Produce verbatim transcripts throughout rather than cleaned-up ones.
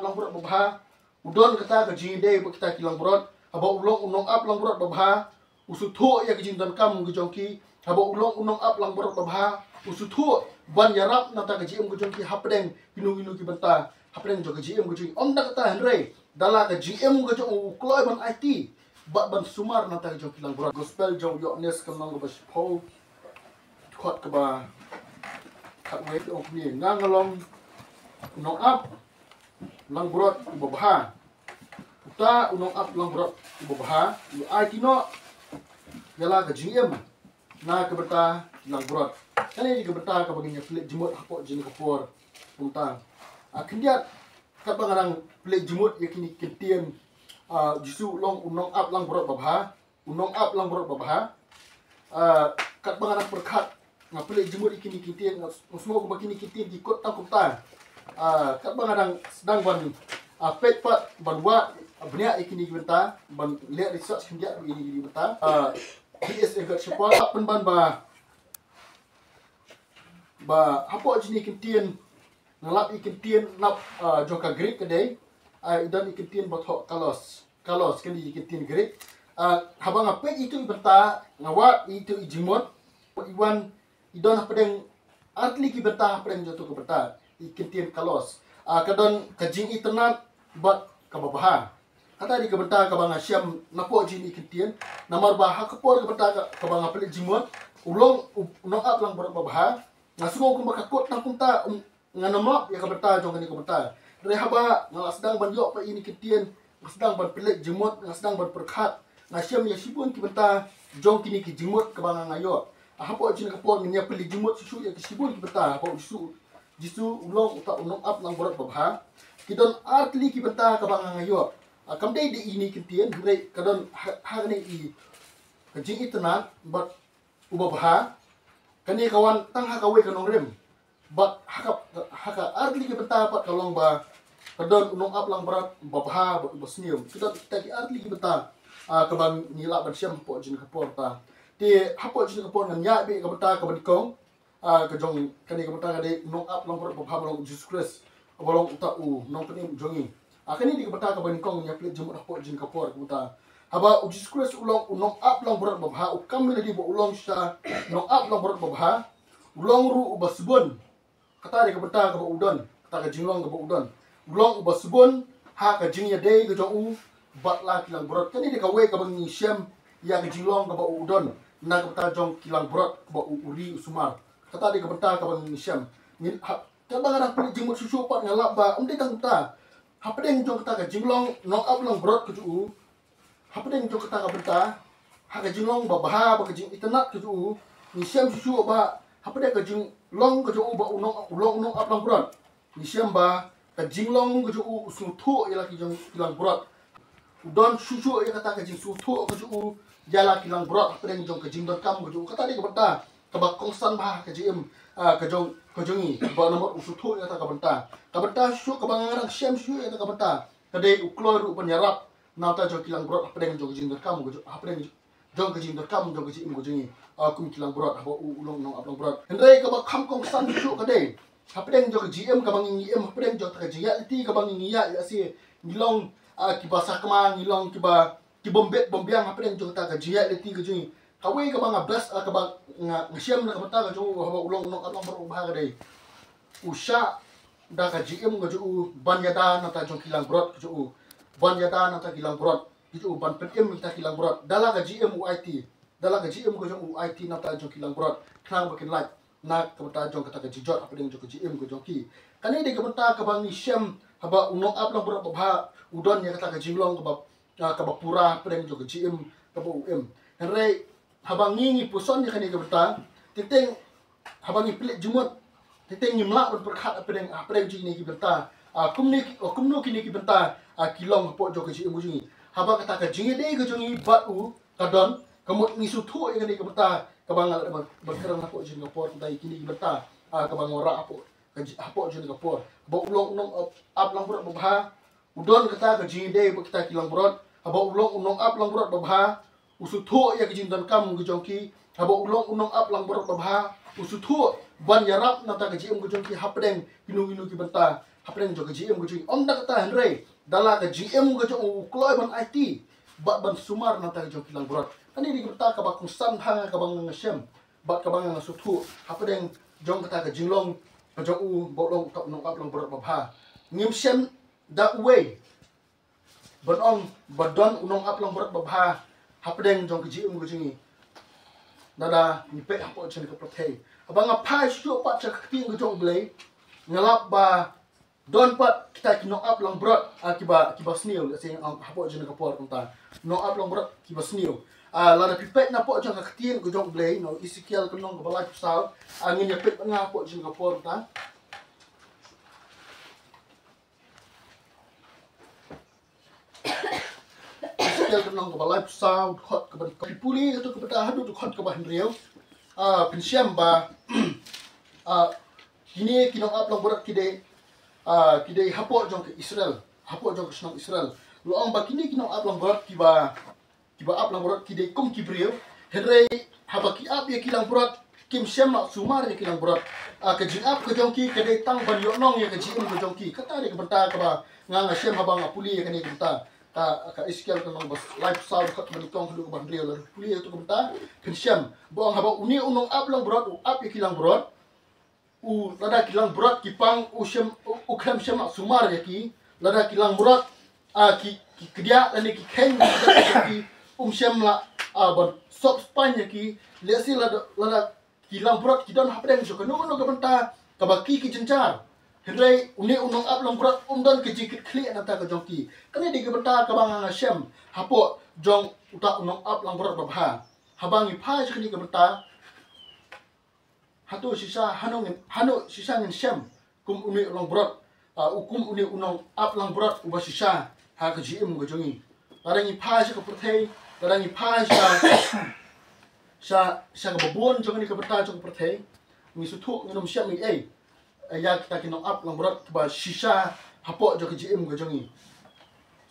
langbrot babha, u don kata ka jingïadei bad kita ki langbrot. Haba u long u nongap langbrot babha, u sngewthuh ïa ka jingdonkam ka jong ki. Haba u long u nongap langbrot babha, u sngewthuh ban ïarap na kata ka jingim ka jong ki hapdeng kino kino ki bynta hapdeng jong ka jingim ka jong ki. Ym da kata hynrei da la ka jingim ka jong u, u kloi ban aiti bad ban sumar na kata ka jong ki langbrot. Gospel jong u Ïoannis ka lynnong kaba shiphew, dkhot kaba khatwei, ong kumne: Nga nga long u nongap langbrot uba bha. Uta u nongap langbrot uba bha u aiti noh ïa la ka jingim na ka bynta ki langbrot. Kane ka bynta kaba ngin ïa pynleit jingmut hapoh jong ka por. Kumta, a khyndiat, katba nga dang pynleit jingmut ïa kine ki ktien, a, Jisu u long u nongap langbrot babha, u nongap langbrot babha. A, katba nga dang pyrkhat, nga pynleit jingmut ïa kine ki ktien, nga sngew kumba kine ki ktien ki kut tang kumta. A, katba nga dang sdang ban, a, peit pat, ban wad, a, bniah ïa kine ki bynta, ban leh research khyndiat ïa kine ki bynta. A, he is a good shepherd. Pynban ba, ba hapoh jong kine ki ktien, nga lap ïa ki ktien lap, a, jong ka Greek ka dei, a, i don ïa ki ktien ba thoh kalos. Kalos, kane ïa ki ktien Greek. A, haba nga peit ïa ito i bynta, nga wad ïa ito i jingmut, i wan, i don hapdeng artylli ki bynta hapdeng jong ito ka bynta, ïa ki ktien kalos. A, ka don ka jingitynnad bad kaba bha. Kata dei ka bynta kaba nga shem napoh jong kine ki ktien. Namar ba ha ka por ka bynta ka, kaba nga pynleit jingmut, u long u nongap langbrot babha. Nga sngew kumba ka kut tang kumta, um, ngam lap ïa ka bynta jong kane ka bynta. Hynrei haba nga la sdang ban ïoh pat ïa kine ki ktien, nga sdang ban pynleit jingmut, nga sdang ban pyrkhat, nga shem ïa shibun ki bynta jong kine ki jingmut kaba nga, nga ïoh. Hapoh jong kane ka por ngin ïa pynleit jingmut shuh shuh ïa ki shibun ki bynta. Hapoh Jisu, Jisu u long uta u nongap langbrot babha. Ki don artylli ki bynta kaba nga, nga ïoh. A, kam dei da ïa kine ki ktien, hynrei ka don ha, ha kane i, ka jingitynnad bad uba bha. Kane ka wan tang ha kawei ka nongrim. Bad ha ka, ha ka artylli ki bynta pat ka long ba ka don u nongap langbrot babha bad uba sniew. Ki don kita ki artylli ki bynta, a, kaba ngi lah ban shem hapoh jong kane ka por ta. Te hapoh jong kane ka por ngan ïa beh ka bynta kaba nyngkong, a, ka jong kane ka bynta ka dei u nongap langbrot babha ba long u Jisu Khrist, uba long uta u nongpynim jong ngi. A, kane dei ka bynta kaba nyngkong ngi ïa pynleit jingmut hapoh jong kane ka por, ka bynta. Haba u Jisu Khrist u long u nongap langbrot babha, u kam ïa lade ba u long shisha nongap langbrot babha, u long ruh uba sbun. Kata dei ka bynta kaba u don, kata ka jinglong kaba u don. U long uba sbun ha ka jingïadei ka jong u bad la ki langbrot. Kane dei kawei kaba ngi shem ïa ka jinglong kaba u don na ka bynta jong ki langbrot kaba u, u ri u sumar. Kata dei ka bynta kaba ngi shem. Ngin ha, katba nga dang pynleit jingmut shuh shuh pat nga lap ba ym dei tang kata. Hapdeng jong kata ka jinglong nongap langbrot ka jong u, hapdeng jong kata ka bynta, ha ka jinglong babha bad ka jingitynnad ka jong u, ngi shem shuh shuh ba hapdeng ka jinglong ka jong u ba u nong, u long u nongap langbrot, ngi shem ba ka jinglong ka jong u u sngewthuh ïa la ki jong ki langbrot. U don shuh shuh ïa kata ka jingsngewthuh ka jong u ïa la ki langbrot hapdeng jong ka jingdonkam ka jong u. Kata dei ka bynta kaba kongsan bha ha ka jingim, a, ka jong, ka jong ngi, ba namar u sngewthuh ïa kata ka bynta. Ka bynta shuh shuh kaba nga dang shem shuh shuh ïa kata ka bynta ka dei u kloi ruh ban ïarap na ka bynta jong ki langbrot hapdeng jong ka jingdonkam ka jong, hapdeng jong ka jingdonkam jong ka jingim ka jong ngi, a, kum ki langbrot, haba u, u long u nongap langbrot. Hynrei kaba kham kongsan shuh shuh ka dei hapdeng jong ka jingim kaba ngi, ngi im, hapdeng jong kata ka jingïaid lynti kaba ngi, ngi ïaid, ïa shi ngi long, a, kiba sakma, ngi long kiba, ki bym bit bym biang hapdeng jong kata ka jingïaid lynti ka jong ngi. Kawei kaba nga best, a, kaba nga, nga shem na ka bynta ka jong u haba u long u nongap langbrot babha ka dei u shah da ka jingim ka jong u ban ïada na ka bynta jong ki langbrot ka jong u, ban ïada na ka bynta ki langbrot ka jong u, ban pynim na ka bynta ki langbrot. Da la ka jingim u aiti, da la ka jingim ka jong u aiti na ka bynta jong ki langbrot khnang ba kin lait na ka bynta jong kata ka jingjot hapdeng jong ka jingim ka jong ki. Kane dei ka bynta kaba ngi shem haba u nongap langbrot babha u don ïa kata ka jinglong kaba, a, kaba pura hapdeng jong ka jingim kaba u im. Hynrei haba ngi, ngi puson ïa kane ka bynta, teng teng haba ngi pynleit jingmut, teng teng ngim lah ban pyrkhat hapdeng, hapdeng jong kine ki bynta, a, kumne ki, kumno kine ki bynta, a, ki long hapoh jong ka jingim ka jong ngi. Haba kata ka jingïadei ka jong ngi bad u ka don, ka mut ngi sngewthuh ïa kane ka bynta kaba nga la dep ban, ban kren hapoh jong ka por, kata ïa kine ki bynta, a, kaba nga wanrah hapoh ka ji-, hapoh jong ka por. Haba u long u nongap langbrot babha, u don kata ka jingïadei bad kita ki langbrot. Haba u long u nongap langbrot babha, u sngewthuh ïa ka jingdonkam ka jong ki. Haba u long u nongap langbrot babha, u sngewthuh ban ïarap na ka bynta ka jingim ka jong ki hapdeng kino kino ki bynta. hapdeng jong ka jingim ka jong ngi. Ym da kata hynrei da la ka jingim ka jong u kloi ban aiti bad ban sumar na ka bynta ka jong ki langbrot. Kane dei ka bynta kaba kongsan ha nga, kaba nga shem bad kaba nga sngewthuh hapdeng jong kata ka jinglong ka jong u ba u long uta u nongap langbrot babha. Ngim shem da uwei ban ong ba don u nongap langbrot babha hapdeng jong ka jingim ka jong ngi. Lada ngi peit hapoh jong ka pyrthei, haba nga phai shuh pat sha ka ktien ka jong U Blei, nga lap ba don pat kita ki nongap langbrot, ah, kiba, kiba sniew, lehse, ah, hapoh jong ka por kumta. Nongap langbrot kiba sniew. Ah, lada phi peit napoh jong ka ktien ka jong U Blei, na u Esekiel ka lynnong kaba laiphew saw, ah, ngin ïa peit nga hapoh jong ka por kumta. Esekiel ka lynnong kaba laiphew saw, dkhot kaba nyngkong. Phi pule ïa kato ka bynta haduh dkhot kaba hynriew. Ah, phin shem ba, ah, kine ki nongap langbrot ki dei, ah, ki dei hapoh jong ka Israel, hapoh jong ka shnong Israel. La ong ba kine ki nongap langbrot kiba, kiba ap langbrot ki dei kum ki briew. Hynrei haba ki ap ïa ki langbrot, kim shem lah sumar ïa ki langbrot. Ah, ka jingap ka jong ki ka dei tang ban ïohnong ïa ka jingim ka jong ki. Kata dei ka bynta kaba nga, nga shem haba nga pule ïa kane ka bynta. Ka, ka Esekiel ka lynnong ba laiphew saw, dkhot kaba nyngkong haduh kaba hynriew. Lada phi pule ïa kato ka bynta, phin shem ba ong haba une u nongap langbrot u ap ïa ki langbrot, u, lada ki langbrot ki pang, u shem, u, u khlem shem lah sumar ïa ki. Lada ki langbrot, ah, ki, ki kdiah lane ki kheiñ, ki, um shem lah, ah, ban sop spaiñ ïa ki. Lehse lada, lada ki langbrot ki don hapdeng jong kano kano ka bynta kaba ki, ki jynjar, hynrei une u nongap langbrot um don ka jingkitkhlieh na ka bynta ka jong ki. Kane dei ka bynta kaba nga, nga shem hapoh jong uta u nongap langbrot babha. Haba ngi phai sha kane ka bynta, hato shisha, hano ngin, hano shisha ngin shem kum une u langbrot, ah, u kum une u nongap langbrot uba shisha ha ka jingim ka jong ngi? Lada ngi phai sha ka pyrthei, lada ngi phai sha, sha, sha kaba bun jong kane ka bynta jong ka pyrthei, ngi sngewthuh ngin ym shem ei ei ïa kita ki nongap langbrot kiba shisha hapoh jong ka jingim ka jong ngi.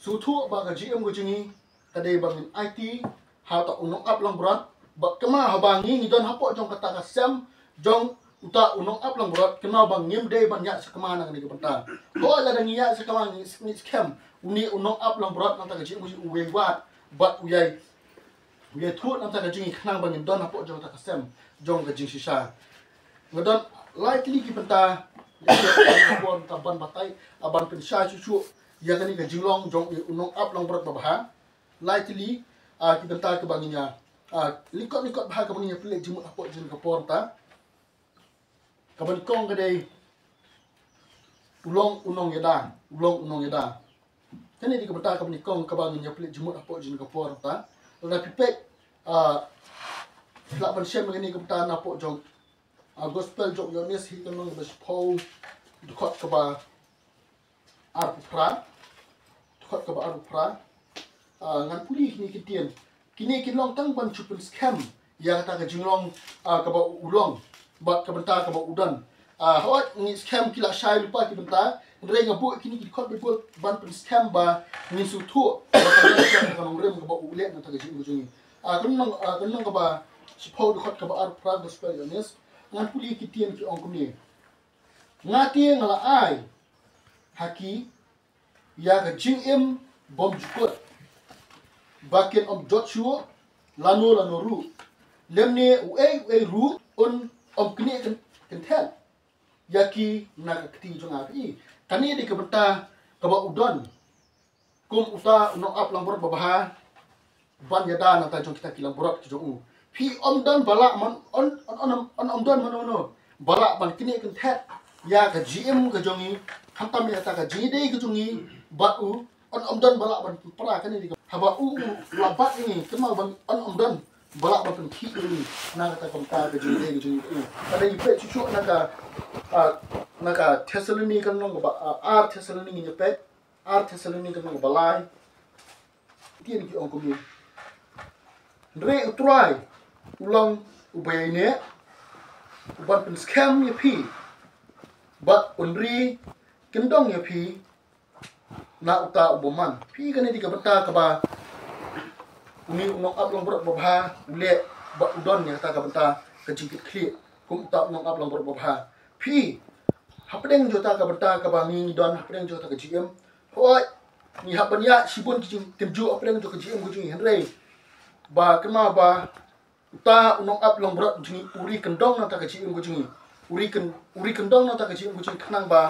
Sngewthuh ba ka jingim ka jong ngi ka dei ba ngin aiti ha uta u nongap langbrot. Bad kynmaw haba ngi, ngi don hapoh jong kata ka sem jong uta u nongap langbrot, kynmaw ba ngim dei ban ïaid sakma na kane ka bynta. Hooid, lada ngi ïaid sakma, ngi, ngi skhem une u nongap langbrot na ka bynta ka jingim u ïai wad bad u ïai, u ïai thuh na ka bynta ka jingim khnang ba ngin don hapoh jong kata ka sem jong ka jingshisha. Nga don lai tylli ki bynta, ïa ka bynta ban batai, ah, ban pynshai shuh shuh ïa kane ka jinglong jong u nongap langbrot babha. Lai tylli, ah, ki bynta kaba ngin ïa, ah, lyngkot lyngkot bha kaba ngin ïa pynleit jingmut hapoh jong ka por mynta. Kaba nyngkong ka dei u long u nongïada, u long u nongïada. Kane dei ka bynta kaba nyngkong kaba ngin ïa pynleit jingmut hapoh jong ka por mynta. Lada phi peit, ah, lah ban shem kane ka bynta napoh jong, ah, Gospel jong u Ïoannis, hi ka lynnong ba shiphew, dkhot kaba arphew phra, dkhot kaba arphew phra. Ah, ngan pule kine ki ktien. Kine ki long tang ban shu pynskhem ïa kata ka jinglong, ah, kaba u long bad ka bynta kaba u don. Ah, hooid, ngi skhem ki la shai lypa ki bynta, hynrei nga buh kine ki dkhot Baibl ban pynskhem ba ngin sngewthuh ba ka don ka nongrim kaba u leh na kata ka jingim ka jong ngi. Ah, ka lynnong, ah, ka lynnong kaba shiphew, dkhot kaba arphew phra, Gospel Ïoannis. Ngan pule ki ktien, ki ong kumne: Nga te nga la ai ha ki ïa ka jingim bymjukut, ba kin ym jot shuh lano lano ruh, lymne uei uei ruh un ym knieh kyn-, kynthet ïa ki na ka kti jong nga. Phi i, kane dei ka bynta kaba u don kum uta u nongap langbrot babha ban ïada na ka bynta jong kita ki langbrot ki jong u. Phi, ym don ba lah ban, un, un, un, un, ym don mano mano ba lah ban knieh kynthet ïa ka jingim ka jong ngi, khamtam ïa kata ka jingïadei ka jong ngi bad u. Un, ym don ba lah ban pynpra. Kane dei ka, haba u, u la bat ïa ngi, kynmaw ba un, ym don ba lah ban pynkhih ïa ngi na kata ka bynta ka jingïadei ka jong ngi. Lada ngi peit shuh shuh na ka, ah, na ka Thessaloni ka lynnong kaba, ah, ar Thessaloni, ngin ïa peit. Ar Thessaloni ka lynnong kaba lai. Ktien ki ong kumne: Hynrei U Trai u long uba ïaineh, u ban pynskhem ïa phi, bad un ri kyndong ïa phi na uta u bymman. Phi, kane dei ka bynta kaba une u nongap langbrot babha u leh bad u don ïa kata ka bynta ka jingkitkhlieh kum uta u nongap langbrot babha. Phi, hapdeng jong kata ka bynta kaba ngi don hapdeng jong kata ka jingim. Hooid, ngi hap ban ïa shibun jingtynjuh hapdeng jong ka jingim ka jong ngi, hynrei ba kynmaw ba uta u nongap langbrot jong ngi u ri kyndong na kata ka jingim ka jong ngi. U ri kyn-, u ri kyndong na kata ka jingim ka jong ngi khnang ba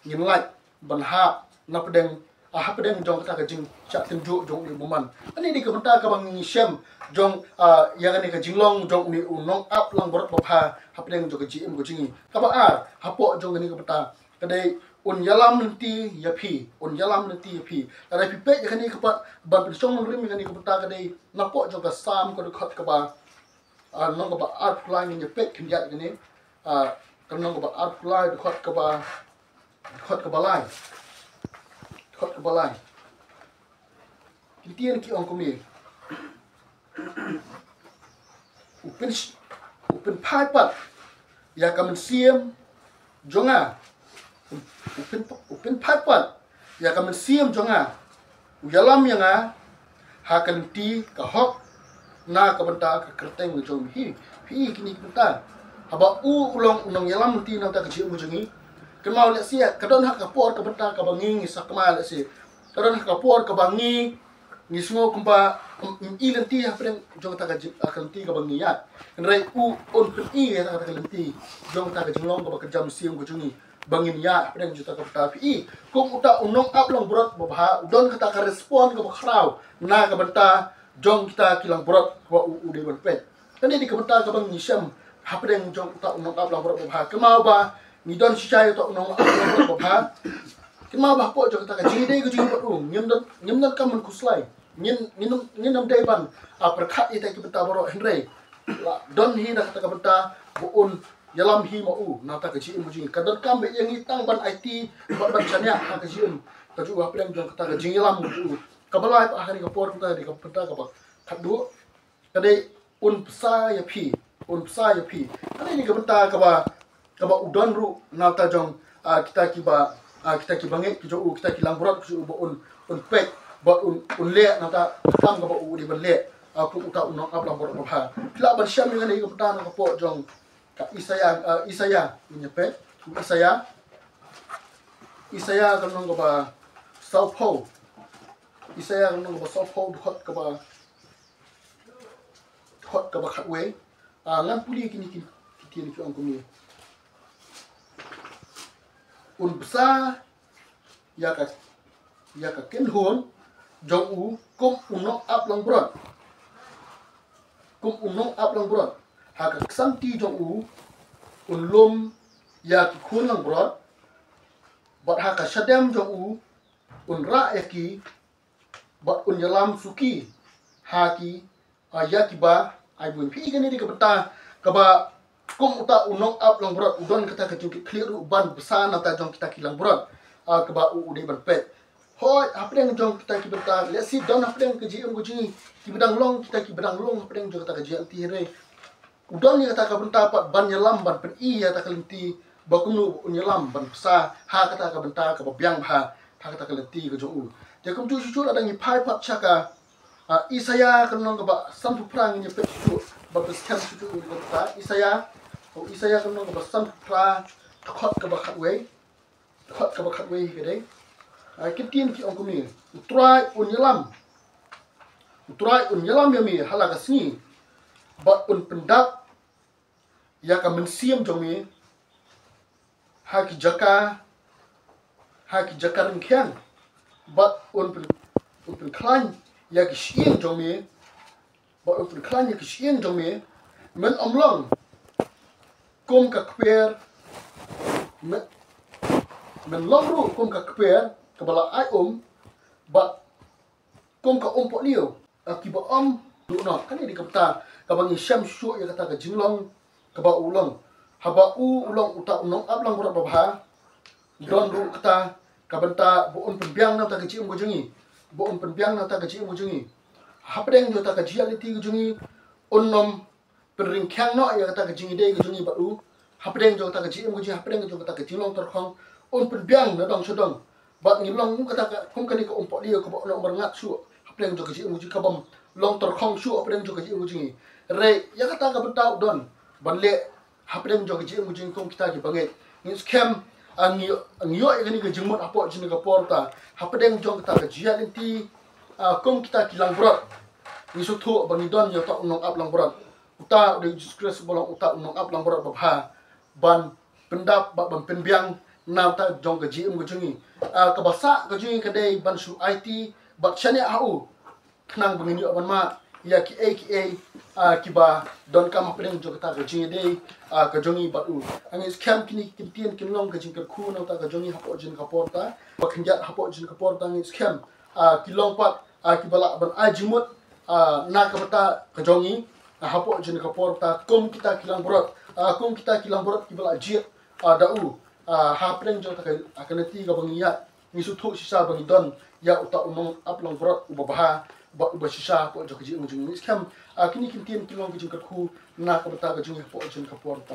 ngin lait ban hap na pdeng, ah, hapdeng jong kata ka jingshah tynjuh jong une u bymman. Kane dei ka bynta kaba ngi shem jong, ah, ïa kane ka jinglong jong une u nongap langbrot babha hapdeng jong ka jingim ka jong ngi. Kaba ar, hapoh jong kane ka bynta ka dei un ïalam lynti ïa phi, un ïalam lynti ïa phi. Lada phi peit ïa kane ka pat ban pynshong nongrim ïa kane ka bynta ka dei napoh jong ka Salm ka dkhot kaba, ah, nong kaba arphew lai, ngin ïa peit khyndiat ïa kane. Ah, ka nong kaba arphew lai, dkhot kaba, dkhot kaba lai. Dkhot kaba lai. Ki ktien ki ong kumne. U pyn, u pynphai pat ïa ka mynsiem jong nga. U pyn, u pynphai pat ïa ka mynsiem jong nga. U ïalam ïa nga ha ka lynti ka hok na ka bynta ka kyrteng jong phi. Phi, kine ki bynta. Haba u u long u nongïalam lynti na ka bynta ka jingim jong ngi. Kynmaw lehse ka don ha ka por ka bynta kaba ngi ngi sakma lehse. Ka don ha ka por kaba ngi ngi sngew kumba, mm, mm, i lynti hapdeng jong kata ka jing, ah, ka lynti kaba ngi ïaid. Hynrei u un pyni ïa kata ka lynti jong kata ka jinglong kaba kyrjam mynsiem ka jong ngi ba ngin ïaid hapdeng jong kata ka bynta. Phi i kum uta u nongap langbrot babha u don kata ka respond kaba khraw na ka bynta jong kita ki langbrot kaba u, u dei ban peit. Kane dei ka bynta kaba ngi shem hapdeng jong uta u nongap langbrot babha. Kynmaw ba ngi don shisha ïa uta u nongap langbrot babha. Kynmaw ba hapoh jong kata ka jingïadei ka jong ngi bad u, ngim don, ngim donkam ban khuslai. Ngin, ngin, ngin ym dei ban, ah, pyrkhat ïa kita ki bynta baroh, hynrei la don hi na kata ka bynta ba un ïalam hi ma u na kata ka jingim ka jong ngi. Ka donkam ba ïa ngi tang ban aiti, ban, ban shaniah ha ka jingim ka jong u hapdeng jong kata ka jingïalam ka jong u. Kaba lai pat ha kane ka por, kata ka dei ka bynta kaba khatduh. Ka dei un bsa ïa phi, un bsa ïa phi. Kane dei ka bynta kaba, kaba u don ruh na ka bynta jong, ah, kita kiba, ah, kita kiba ngeit ki jong u, kita ki langbrot ki jong u ba un, un peit, ba un, un leh na ka bynta ka kam kaba u dei ban leh, ah, kum uta u nongap langbrot babha. Phi lah ban shem ïa kane ka bynta na ka pdeng jong ka Isaïah, ah, Isaïah, ngin ïa peit, Isaïah, Isaïah ka lynnong kaba sawphew, Isaïah ka lynnong kaba sawphew, dkhot kaba dkhot kaba khatwei. Ah, ngan pule kine ki, ki ktien ki ong kumne. Un bsa ïa ka, ïa ka kynhun jong u kum u nongap langbrot. Kum u nongap langbrot. Ha ka ksangti jong u un lum ïa ki khun langbrot. Bad ha ka shadem jong u un rah ïa ki bad un ïalam suki ha ki, ah, ïa kiba ai buiñ. Phi i, kane dei ka bynta kaba kum uta u nongap langbrot u don kata ka jingkitkhlieh ruh ban bsa na ka bynta jong kita ki langbrot, ah, kaba u, u dei ban peit. Hooid, hapdeng jong kita ki bynta lehse don hapdeng ka jingim ka jong ngi kiba dang long, kita kiba dang long hapdeng jong kata ka jingim, hynrei u don ïa kata ka bynta pat ban ïalam, ban pyni ïa kata ka lynti ba kumno un ïalam ban bsa ha kata ka bynta kaba biang bha ha kata ka lynti ka jong u. Te kumjuh shuh shuh lada ngi phai pat sha ka, ah, Isaïah ka lynnong kaba sanphew phra, ngin ïa peit shuh shuh, ba pynskhem shuh shuh ïa kata ka bynta. Isaïah, oh, Isaïah ka lynnong kaba sanphew phra, dkhot kaba khatwei. Dkhot kaba khatwei ka dei. Ah, ki ktien ki ong kumne. U Trai un ïalam. U Trai un ïalam ïa me ha la ka sngi. Bad un pyndap ïa ka mynsiem jong me ha ki jaka, ha ki jaka ryngkhiang. Bad un pyn, un pynkhlaiñ ïa ki shyieng jong me. Bad un pynkhlaiñ ïa ki shyieng jong me. Men ym long kum ka kper, men, men long ruh kum ka kper kaba la ai um, bad kum ka umpohliew, ah, kiba ym duh noh. Kane dei ka bynta kaba ngi shem shuh ïa kata ka jinglong kaba u long. Haba u, u long uta u nongap langbrot babha, don ruh kata ka bynta ba un pynbiang na kata ka jingim ka jong ngi. Ba un pynbiang na kata ka jingim ka jong ngi. Hapdeng jong kata ka jingïaid lynti ka jong ngi, un ym pynryngkhiang noh ïa kata ka jingïadei ka jong ngi bad u. Hapdeng jong kata ka jingim ka jong ngi, hapdeng jong kata ka jinglong tyrkhong, un pynbiang na dong sha dong. Bad ngim long kum kata ka, kum kane ka umpohliew kaba u nang byrngat shuh hapdeng jong ka jingim ka jong ngi, kabym long tyrkhong shuh hapdeng jong ka jingim ka jong ngi. Hynrei ïa kata ka bynta u don ban leh hapdeng jong ka jingim ka jong ngi kum kita kiba ngeit. Ngin skhem Ngi ïoh ïa kane ka jingmut hapoh jong ka por ta hapdeng jong kata ka jingïaid lynti. Kum kita ki langbrot, ngi sngewthuh ba ngi don ïa uta u nongap langbrot. Uta u dei Jisu Khrist ba long uta u nongap langbrot babha ban pyndap bad ban pynbiang na bynta jong ka jingim ka jong ngi. Kaba sah ka jong ngi ka dei ban shu aiti bad shaniah ha u, khnang ba ngin ïoh ban mad ïa kiei kiei kiba donkam hapdeng jong kata ka jingïadei ka jong ngi bad u. Ngi skhem kine ki ktien kin long ka jingkyrkhu na bynta ka jong ngi hapoh jong ka por ta. Ba khyndiat hapoh jong ka por ta ngi skhem ki long pat kiba lah ban ai jingmut na ka bynta ka jong ngi hapoh jong ka por ta, kum kita ki langbrot, kum kita ki langbrot kiba la jied da u hapdeng jong kata ka lynti kaba ngi ïaid. Ngi sngewthuh shisha ba ngi don ïa uta u nongap langbrot uba bha bad uba shisha hapoh jong ka jingim jong ngi. Ngi skhem kine ki ktien kin long ka jingkyrkhu na ka bynta ka jong ngi hapoh jong ka por ta.